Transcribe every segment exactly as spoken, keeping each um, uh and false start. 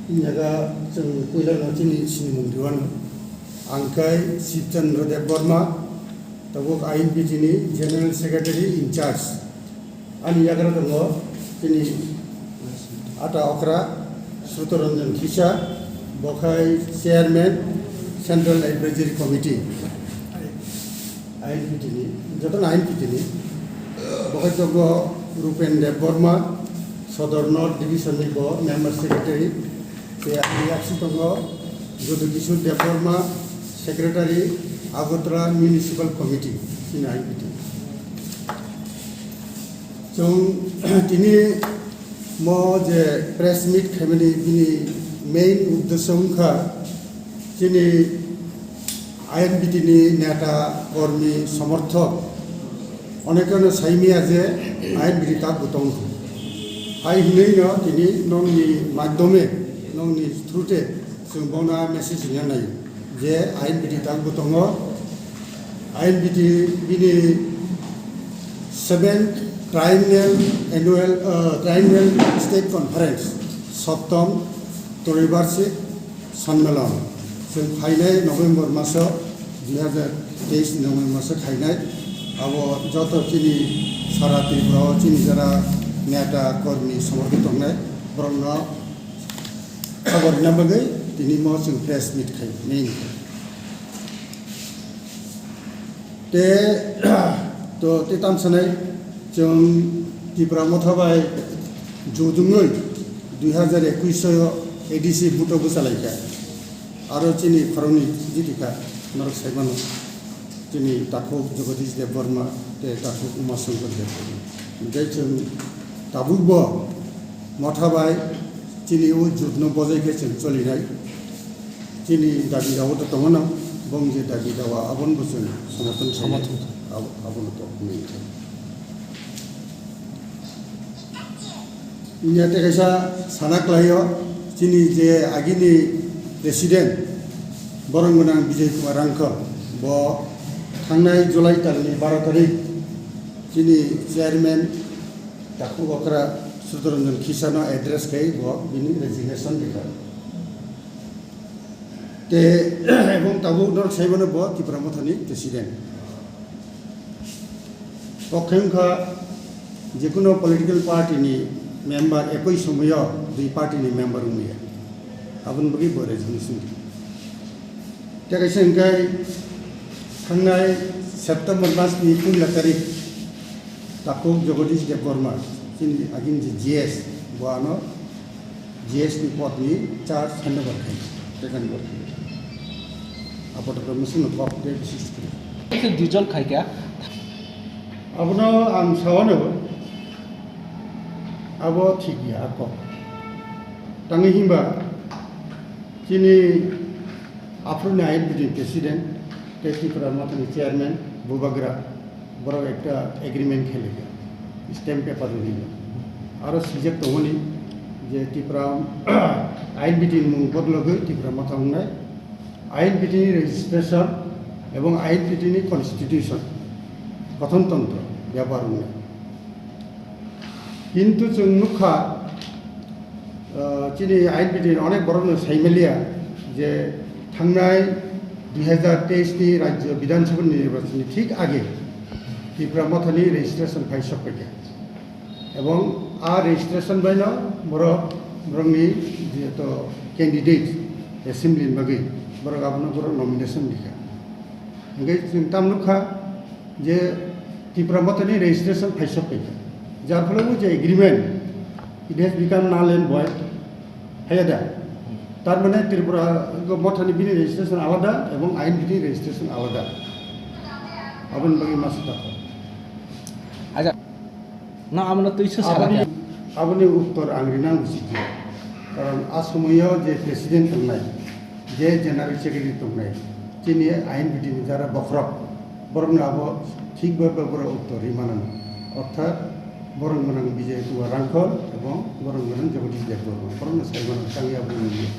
Yaga chwng puilano chini sinimung riwano. Ang khe Shivchandra Debbarma, tabuk I N P T ni General Secretary in charge. Ani yagra tongo chini ata okra Srutoranjan Khisa, bo khai Chairman Central Advisory Committee. I N P T ni, joto I N P T ni. Bo khai tongo Rupen Debbarma, Sodor North Division ni bo Member Secretary. Tei ani yaksi tongo Jyoti Kishore Debbarma, Secretary, Agartala Municipal Committee, chini I N P T. Chwng tini mo je press meet khaimani bini main uddesyo wngkha chini I N P T ni neta, kormi, somorthok onekano saimaya je I N P T tak bo tongkha. Hai hinwi no tini nongni madhyome, nongni through te chwng bono message rwna nai je I N P T tak bo tongo. I N P T bini seventh Triennial Annual, uh, Triennial State Conference, Soptom Tribharshik Sanmelon. Chwng phainai November maso, dui hazar teis ni November maso khainai. Abo joto chini sara Tripura o chini jara neta, kormi, somorthok tongnai, borokno khobor rwna bagwi tini mo chwng press meet khai, main khai. Te, to, te tamsanai chwng Tipra Motha bai jujungwi dui hazar ekwis o A D C buto bwchalaikha. Aro chini khoroknwi jiti kha, norok saimano. Chini takhuk Jagadish Debbarma tei takhuk Uma Shankar Debbarma. Tei chwng tabukbo Motha bai chini o jutno bojai khe chwng cholinai. Chini dabi dawa to tongo no, bong je dabi dawa abono bo chwng somorthon khainai. Somorthon. Abo-, abono to main khe. Inya tei kaisa sana klaio, chini je agini president, borok gwnang Bijay Kumar Rangkhol, bo thangnai July talni baro tarik chini chairman takhuk okra Sudharanjan Khisano address khai bo bini resignation rikha. Te, ebong tabuk norok saimano bo Tipra Mothani president. Kok khe wngkha jekuno political party ni member ekoi somoyo dui party ni member wngya. Aboni bagwi bo resignation. Te kaisa hwnkhe thangnai September mas ni puila tarik takhuk Jagadish Debbarma chini agini je G S bo ano G S ni pod ni charge handover khai, take over khai. Apato machine kok de bisis kri. Khe duijon khaikha. Abono ang sawano, abo thik ya kok. Tangwi himba chini aphuru ni I N P T ni president tei Tipra Mothani chairman Bubagra borok ekta agreement khe laikha, stamp paper rwgwi. Aro swijak tongmani je Tipra I N P T ni mung bodologwi Tipra Motha wngnai, I N P T ni registration ebong I N P T ni constitution, gothon tontro byabar wngnai. Kintu chwng nukha, ah, chini I N P T ni onek borokno saimaliya je thangnai dui hazar teis ni Rajya Bidhan Sabha ni nirbachon ni thik age Tipra Mothani registration phai sok paikha. Ebong a registration baino borok, borokni jeto candidate assembly ni bagwi borok abono borok nomination rikha. Hingke chwng tam nukha, je Tipra Mothani registration phai sok paikha. Jar phole o je agreement, it has become null and void. Haiya da? Tar mane Tripura Mothani bini registration alada ebong I N P T ni registration alada. Aboni bagwi masa tako. Acha, no, abono twi se sala Aboni, khe. Aboni uttor ang rinang buji khe. Karon a somoyo je president tongnai, je general secretary tongnai, chini I N P T ni jara bokhorok, borokno abo thik bai bai borok uttor ri mano. Orthat borok gwnang Bijay Kumar Rangkhol ebong borok gwnang Jagadish Debbarma, borokno sai mano, tangwi abo nungya.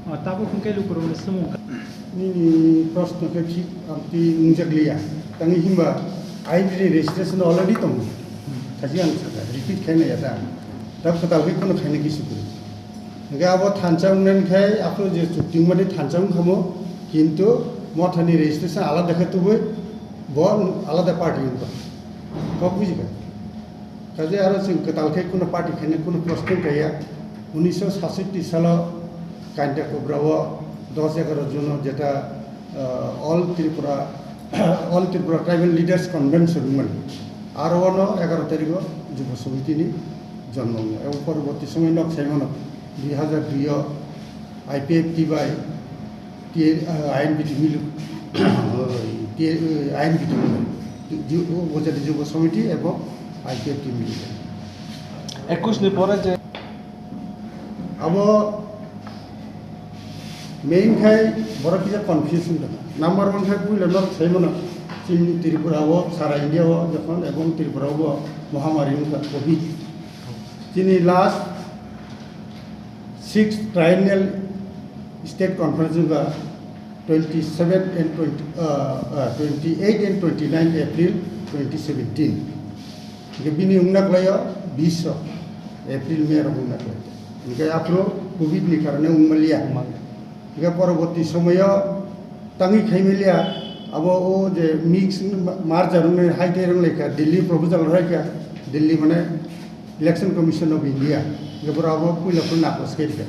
Ah, tabuk hwnkhe lukurokno swmung kha. Nini proshno khe thik amtwi wngjak liya. Tangwi himba I N P T ni registration already tongo. Kaji ang sakha, repeat khaina ya ta. Tab kwtal khe kheno khaina kisi kwrwi. Hingke abo thansa wngnani khai aphuru je chukti wngmani thansa wngkha mo, kintu mothani registration alada khe tubui bo alada party wngkha. Kok bujikha? Kaje aro chwng kwtal khe kuno party khaina kuno prospect kaiya. Unisho sashotti salo Kainta Kubra o dos egaroh June o jeta, ah, All Tripura, All Tripura Tribal Leaders Convention wngmani. Aro ono egaroh tarikh o Jubo Samiti ni jonmo wngo. Ebo porborti somoy nok sai mano dui hajar dui o I P F T bai T-, ah, I N P T milu, T-, ah, I N P T milu. Ju-, o, o jadi Jubo Samiti ebong I P F T milu. Ekush ni pore je abo main khai borok kisa confusion tongkha. Number one khai puila norok sai mano chini Tripura o, sara India o jokhon ebong Tripura o bo mohamari wngkha covid. Chini last sixth triennial state conference wngkha twenty seven and twenty, uh, uh, twenty eight and twenty nine April twenty seventeen. Hingke bini wngna klaio bis rok, April, May rok wngna klaio. Hingke aphuru covid ni karone wngmaliya. Hingke poroborti somoyo tangwi khaimaliya, abo o je mix ma-, merger wngwi hai tei rwnglaikha, Delhi proposal rwkha, Delhi mane Election Commission of India, je borok abo puila phuru nakos khe rikha.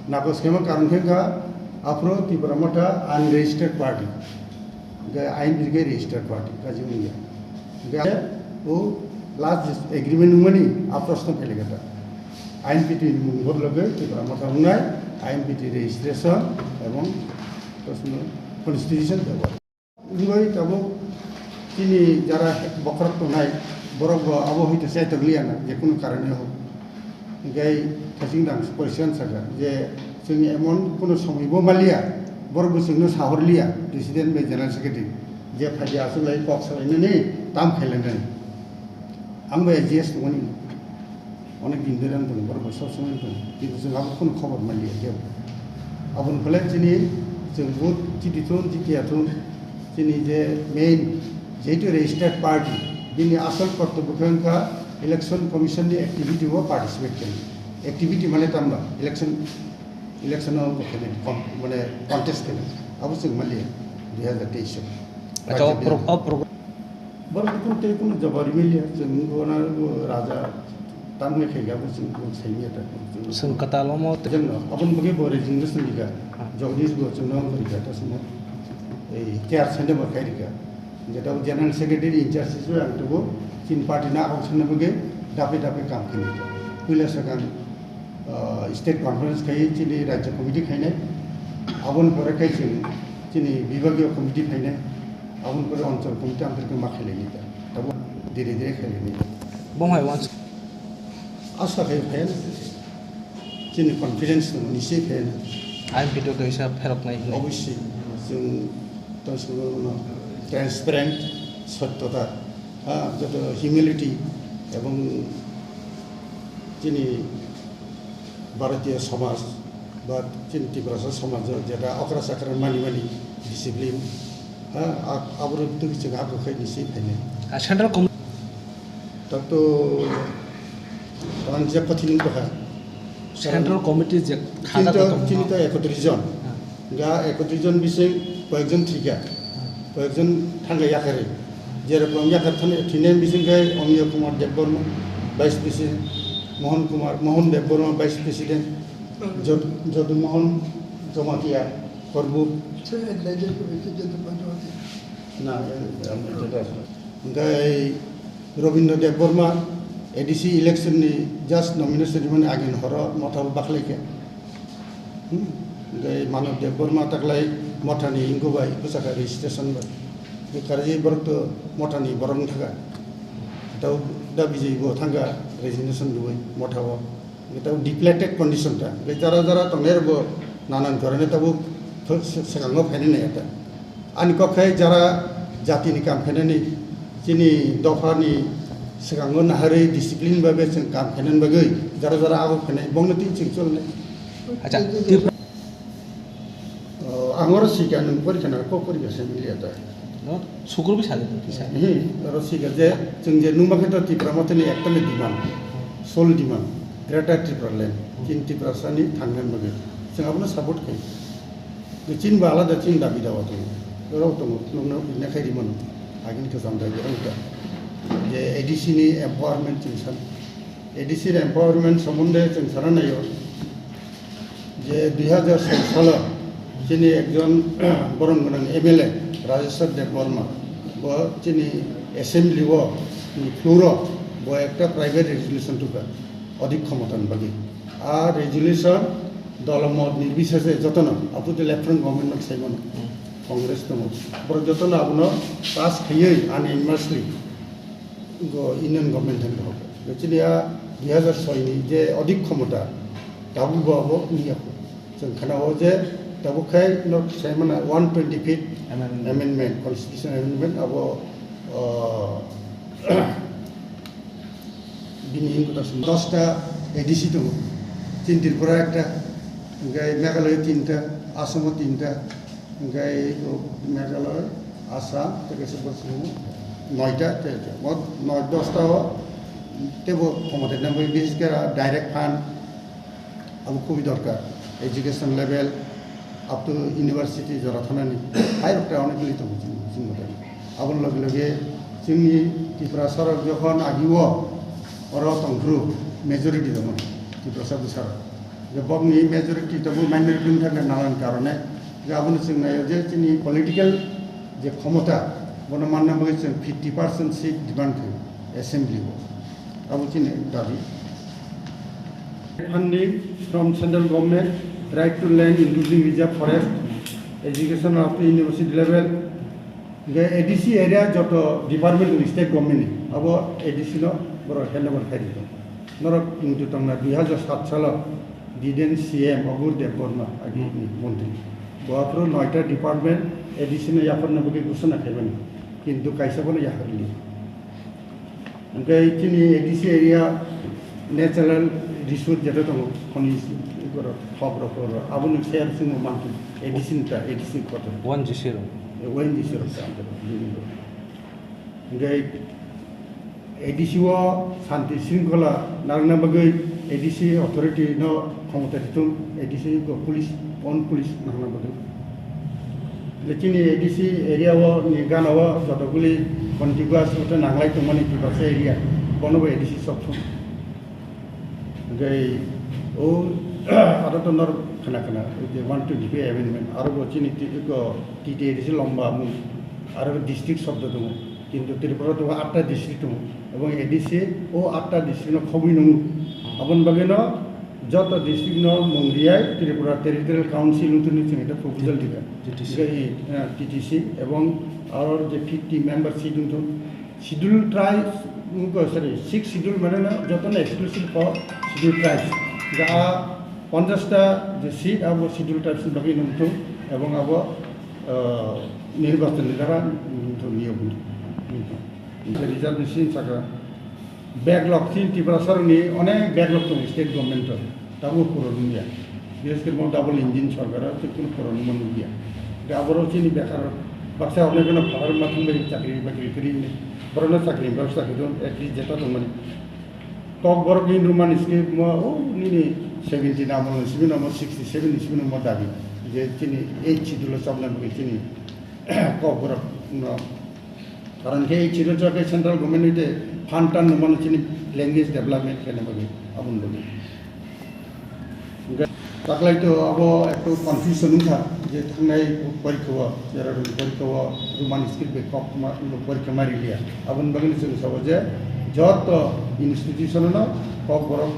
Nakos khema karon khe wngkha, aphuru Tipra Motha unregistered party, je I N P T khe registered party, kaji wngya. Hingkhe o last agreement wngmani a proshno phailaikha ta. I N P T ni mung bodologwi Tipra Motha wngnai, I N P T registration ebong constitution bebak. Wngwi tabuk chini jara bokhorok tongnai, borok bo abo hwnkhe chaitok liya na, je kunu karone hok. Hingkhe Thasing Dang President sakha je chwng emon kunu somoi bo maliya, borok bo chwngno sahor liya, President bai General Secretary, je phaidi aswk lai kok salainani, tam khailainani. Ang bai G S tongmani. Onek din dori ang tongo, borok bai sob somoi tongo. Kintu chwng abo kheno khobor manliya kebo. Aboni pore chini chwng vote chiti thun, chiti ya thun, chini je main, jehetu registered party, bini asol kortobbo khe wngkha election commission ni activity o participate khainai. Activity mane tamo election, election o khainai, com-, mane contest khainai. Abo chwng manliya dui hazar teis o. Acha, o pro-, o pro- Borok kunu tei kunu jobab rwmaliya, chwng bo na bo raja tamni khaikha bo chwng bo saimanya ta. Chwng kwtal omo tei. Chwng no, aboni bagwi bo resignation rikha. Ah. Jagdish bo chwng no rikha ta simo. Ei chair sende bo khai rikha. Jeta bo general secretary in charge hisabe ang tubo chini party na ang sende bagwi dape dape kam khini. Puila sakang ah, state conference khai chini rajya committee khainai, aboni pore khai chini, chini bibagiyo committee khainai, aboni pore onchol committee amtwrwkhe ma khailaini ta, tabo dire dire khailaini. Bong hai wans- Asa khai phaiya na, chini confidence tongmani se phaiya na. I N P T o kaisa pheroknai hinwi. Obviously, chwng tong swngo no transparent, sottota, ha, joto humility ebong chini Bharatiya somaj ba chini Tiprasa somaj o jeta okra chakra mani mani discipline, ha, a-, aborok twi chwng abo khai ni se phainai. Ah, Central Com- Tato, ang je kothin wngkha. Central Committee je chini khajak to, tong chini to ekotris jon. Ah. Ga ekotris jon bising koyekjon thika. Koyekjon thangka yakarwi. Jerokom yakar thani, thwinai bising khe Amiya Kumar Debbarma, Vice President, Mohan Kumar, Mohan Debbarma, Vice President, Jod-, Jodu Mohan Jamatia, Korbuk. Sir, advisor ko bhi to Jodu Mohan Jamatia. Na, eh, eh, eh, hingke Robindra Debbarma, A D C election ni just nomination rimani agini horo motha bo baklaikha. Hmm. Hingke Manav Debbarma taklai mothani hingo bai bwsakha registration bai. Hingke karwi borok to mothani borok wngthaka. Tao da Bijay bo thangkha resignation rwui motha o. Hingke tao depleted condition ta. Hingke jara jara tongnai rok bo nanan karone tabuk ph-, se-, swkango phainai nai ta. Ani kok khe jara jatini kam khainani, chini dophani swkango naharwi discipline bai bai chwng kam khainani bagwi jara jara abo khainai bongni twi chwng cholnai. Acha, Tripura. O, ang oro sikha nwng porikha na kok porikha se miliya ta. No, sukur bisa de, bisa. Hi, oro sikha je chwng je nungma khe to Tipra Mothani ekta ni demand, sole demand. Greater Tipraland, chini Tiprasani thangna bagwi. Chwng abono support khayo. Chini ba alada chini dabi dawa tongo. Rok tongo, nokno ina khai rimano. Agini kwcham dagi rok da. Je A D C ni empowerment chini san. A D C ni empowerment somonde chwng sana nayo. Je dui hajar soi salo chini ekjon borom gwnang M L A Rajeshwar Debbarma bo chini assembly o ni floor o bo ekta private resolution tuka odik khomota ni bagwi. A resolution dol mot nirbisese jotono apo je left front government no sai mano Congress tongo borok jotono abono pass khaiwi unanimously go Union Government thani rohor. Chini a dui hajar soi ni je odik khomota, tabuk bo abo wngya kho. Chwng khana o je tabuk khai norok sai mana one twenty fifth Amendment. Amendment, Constitution Amendment abo, ah, bini himkhe ta dosta A D C tongo. Chini Tripura ekta, hwnkhe Meghalaya tinta, Assam o tinta, Hingke o Meghalaya, Assam, tei kaisa bosong noita, tei, tei, mo noi dosta o teibo khomota nangbai, bises khe direct fund abo khubui dorkar, education level up to university jora thanani, hai rok ta onek li tongo chini, chini motani. Aboni loge loge chini Tiprasa rok jokhon agi o oro tongphuru majority tongo Tiprasa bwsa rok. Je bokni majority tongo minority wng thangkhe nalan karone. Je abono chwng naio je chini political je khomota, bono manna bagwi chwng fifty percent seat demand khaio assembly o. Abo chini dabi. Funding from central government, right to land including reserve forest, education up to university level, Hingke A D C area joto department ni state government ni abo A D C no borok handover khai rijak. Norok hintu tongna dui hajar sat salo Biden C M Agur Debbarma agi ni montri. Bo aphuru noita department A D C no yapharna bagwi ghosona khaimani. Kintu kaisa bono yapharliya. Hingke chini A D C area natural resource jeto tongo, khoni borok, khok rok, borok, aboni share chwngno mankha, A D C ni ta, A D C ni kotor. O N G C rok. O N G C rok ta, hingke A D C o santi shringkhola narwkna bagwi A D C authority no khomota ritung, A D C go police, own police nangna bagwi. Le chini A D C area o ni gana o jotoguli contiguous ute nanglai tongmani Tiprasa area, bono bo A D C sokthung. Hingke o aro to nor khana khana, o je one twenty-five amendment, aro bo chini ti-, ko T T A D C lomba mung, aro district shobdo tongo. Kintu Tripura to atta district tongo, ebong A D C o atta district no khobwi nung. Aboni bagwi no joto district no mung riyai Tripura Territorial Council wngthuni chwng ekta proposal dikha. T T C. Hingke, eh, T T C ebong aro je fifty member seat wngthun, Schedule tribes, wngkha, sorry, six schedule mane no joto no exclusive for schedule tribes. Hingke a ponchash ta je seat abo schedule tribes ni bagwi wngthun ebong abo, eh, nirbachon ni dara wngthun niyo wngthun. Reserve ni sini saka backlog, chini Tiprasa rokni onek backlog tongo state government o, tabuk puro nungya. Bises khe mo double engine sorkar o, chwng kunu puro nungma nungya. Hingke aboro chini bekar baksa onek no phatar ma thangbai chakri bakri kwrwi hwnwi. Borokno chakri ni bebosta khe don, at least jeta tongmani. Kokborok ni Roman script mo, o nini seventy ni amol ni simi no mo sixty seven ni simi no mo dabi. Je chini eight schedule o chapna bagwi chini Kokborok no Karon khe ei chiro chwra khe central government ni tei fund tan nangmano chini language development khaina bagwi, aboni bagwi. Hingke taklai to abo ekto confusion wngkha je thangnai porikha o, jera rok porikha o Roman script bai kok ma, porikha ma riliya. Aboni bagwi chwng sabo je joto institution no Kokborok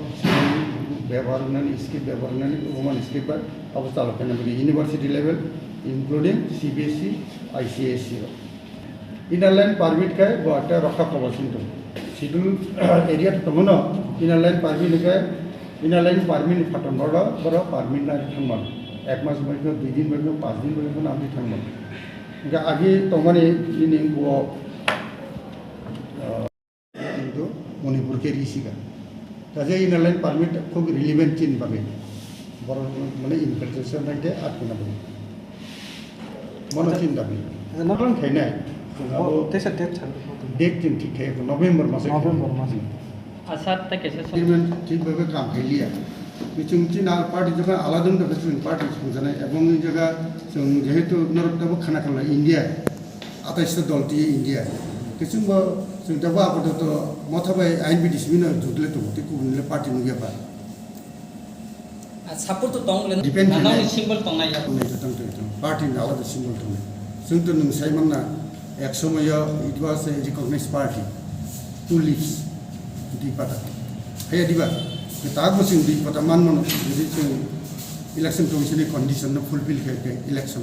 bebohar wngnani, script bebohar wngnani, Roman script bai abo chalo khaina bagwi university level, including C B S E, I C S E rok. Inner line permit khe bo ekta rokha kobo sing tongo. Schedule area to tongo no, inner line permit khe, inner line permit ni phaton borok, borok permit nai thangma. Ek mas bai khe, dui din bai khe, panch din bai khe, amtwi thangma. Hingke agi tongmani nini bo, ah, Kintu Manipur khe risi kha. Kaje inner line permit khub relevant chini bagwi. Borok mane infiltration naide atkuna bagwi. Mono chini dabi. Noklang khainai. Abo teisa date san. Date chini thik khai November maso. November maso. Asat ta kesa song. Agreement thik bhabe kam khailiya. Chwng chini party jokha alada wngkha chwng party songjanai ebong jaga chwng jehetu norok tabo khana khala India atais ta dol tiye India. Chwng bo chwng tabo apato to motha bai I N P T C bino jugle to tei kubun le party nugya ba. Support to tong le Depend nanao khainai. Ni symbol tong nai. Tongnai to tongtong tong. Party ni alada symbol tongnai. Chwng to nwng sai manna ek somoyo it was a recognized party. Two leaves. Dui pata. Haya diba. Ke ta bo chwng dui pata man mano. Jadi chwng election commission ni condition no fulfill khe khe election.